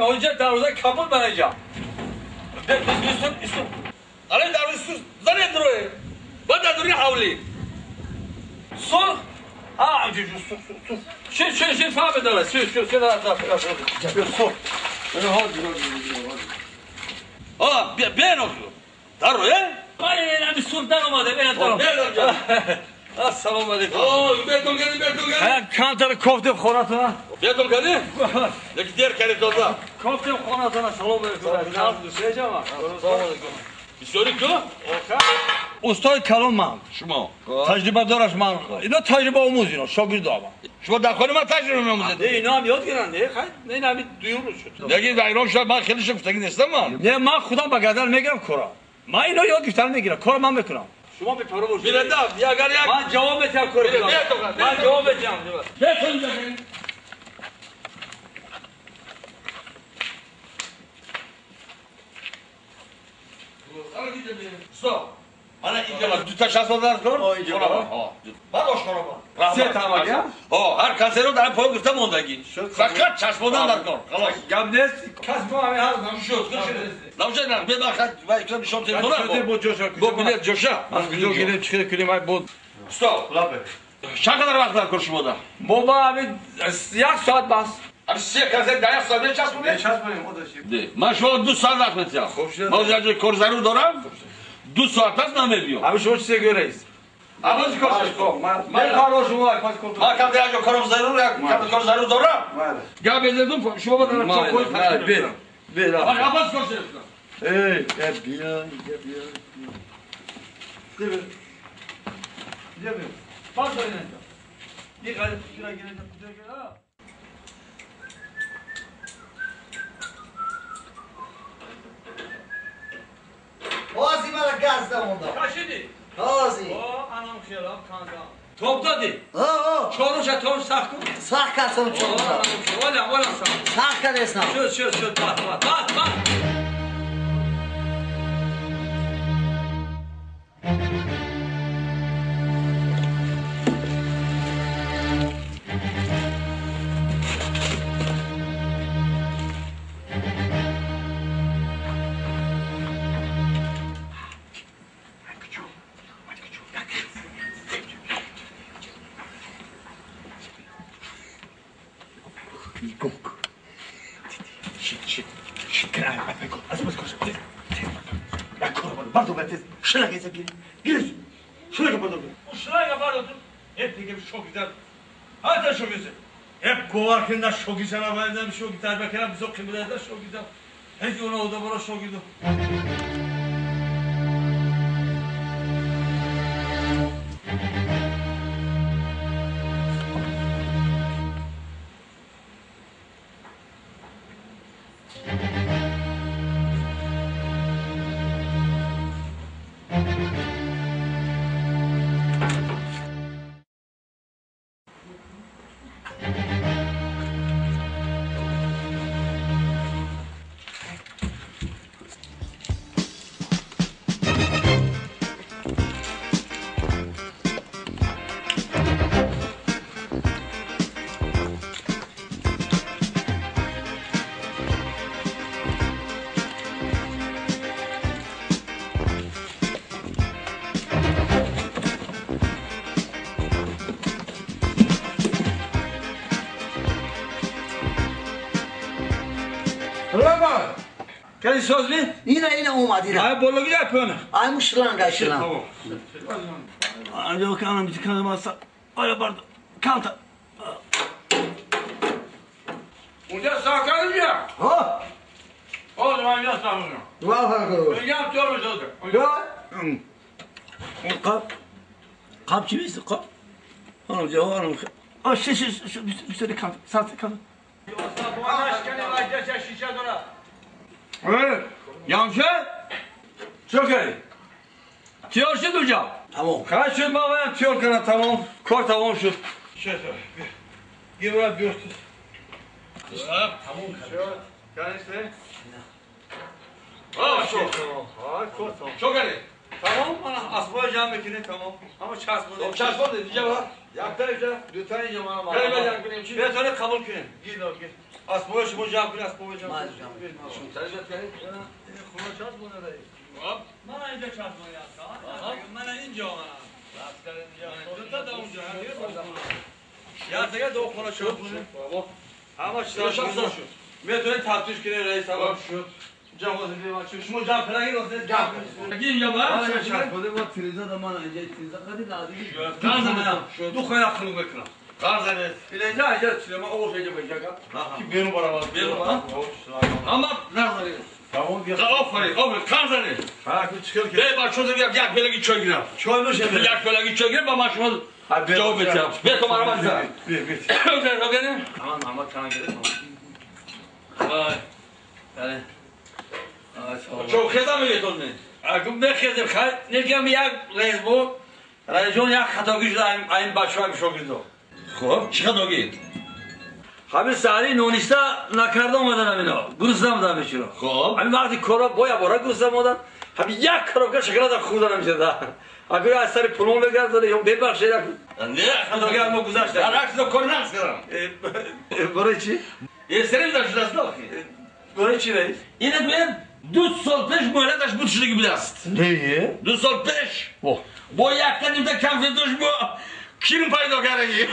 اونجا دروازه کبود من اینجا. استون استون. آره دروازه زنی دروه. بعد دروی حولی. سرخ. آه شو شو شو فهم داره شو شو شو داره سرخ. آه بینو دروه؟ آره نه سرخ در اومده بین دارم. السلام علیکم. آه بیتون کردی بیتون کردی. کانتر کوفته خونتونه. بیتون کردی؟ یکی دیر کردی تازه. کوفته خونتونه سلام علیکم. سلام سلام علیکم. بسیاری کو؟ استاد کلام من. شما. تجربه دارش من. اینا تجربه آموز اینا شاگرد آما. شما در خونه من تجربه می‌آموزید. نه اینا هم یاد گیرن نه خیلی نه اینا هم دیور شد. دیگه در ایران شاید من خیلی شگفتگی نیستم من. نه من خودم با گردن میگیرم کارا. من اینا یاد گرفتن میگیرم کارا من میکنم. شما به پرو باشید. بیرنده اگر یک من جواب میدم کار کنم. من جواب میدم. بتون من اینجا دو تا 60 دلار کن. آه بعد آشکارا با. سه تا مگه؟ ها هر کنسرو در پای گرفتم موندگی. فقط چسبوندن در کار. خلاص. گم نیست. کس با همه هر شد. نمیشه نه به بخاطر و یکم نشون تلفن. با جوشا. با بلیت جوشا. از کجا گیره چیکار کنیم ای بود. استاد. لابه. چقدر وقت در کار شما ده؟ بابا همین یک ساعت بس. همین سه کنسرت در یک ساعت چسبونی؟ چسبونیم خودش. من شما 2 ساعت وقت میدم. من یه کار ضرور دارم. 2 ساعت است نمی‌بیام. همین شما چیزی گریست. اول کار کن. من کارو شما پس کن. ما کم دیگه کارم ضرور کم کار ضرور دارم. بله. گپ بزنم شما با دارم چه بله بله. بله. اول کار ای بیا بیا. بیا. بیا. باز دارین. یه قدر شورا گیرن کجا بازی مرا گاز دامونده. کشیدی؟ بازی. او anam خیالم kanka. Top dedi. O. Çoruşa top sağ kun. Sağ kalsın çoruşa. Ola ola sağ. Sağ kalsın. Şu şu şu bas bas bas bas. Çok güzel. Hatta çok güzel. Hep kovarkında çok güzel haberden çok güzel. Bakın biz o kimilerden çok güzel. Hiç ona o da bana çok güzel. Kali söz mi? Yine yine olmadı yine. Ay bolu güzel pönü. Ay muşlan kaşılan. Tamam. Ay bakalım bir kanamazsa. Ay pardon. Kanta. Unca sakalım ya. Ha? O zaman ya sakalım. Var var. Unca diyoruz oldu. Ya. Kap. Kap kimi kap? Hanım cevap Ah şu şu şu bir sürü kap. Sat kap. Evet. Yanlış. Çok iyi. Tiyor duracağım. Tamam. Kaç şut baba tiyor kana tamam. Kor tamam şut. Şut. Bir buraya bir. Tamam. Kendisi. Aa çok. Ha kor tamam. Çok iyi. Tamam bana asma cam tamam. Ama çarpma. Çarpma dedi cevap. Yaktır işte. Lütfen yamana Gel ben yak benim için. Bir tane kabul kün. Gir al gir. اسباب شما جمع کنید، اسباب جمع من کنید. جمع. خونه چسبونه رئیس. من اینجا چسبونه من اینجا من. دو تا دا اونجا. یا دیگه دو خونه چسبونه. همه چیز شد. میتونید تفتیش کنید رئیس هم. شد. جمع کنید. شما جمع کنید. جمع کنید. اینجا با چسبونه با تریزا da من اینجا تریزا خیلی نازیک. قرض دو خونه خلوق میکنم. قرض اینجا اینجا چیزا من اول اینجا بگم که بیرون برام. بیرون. اما نزنید. Tamam بیا. آفرین آفرین قرض ها چیکار به بچه‌ها یک بلگی چای گیرم. چای نوشه یک بلگی چای گیرم با من شما جواب بدم. به تو مرا بزن. بیا بیا. Tamam Tamam ama kana gelir. Vay. بله. چون خیزم میتونه. اگه بخیزم خیلی نگم یک رئیس بود. رئیس جون یک خطاگی شده این بچه‌ها شاگردا. خب چه خطاگی؟ همین سری نونیستا نکرده اومدن اینا. گروسنه بودن بیچاره. خب همین وقتی کرا بایا بارا گروسنه بودن. همین یک کروکه شکلات خوردن میشه. اگه از سر پولمون بگردونه یا ببخشید. نه خطاگی ما گذشت. در عکس کار نقص کردم. برای چی؟ یه سری داشت دست آخی. برای چی رئیس؟ اینه دویم 2 سال پیش مهلتش بود شده بوده است. نه. 2 سال پیش. با یک تا نیم تا کم فیتوش با کیرم پیدا کردی.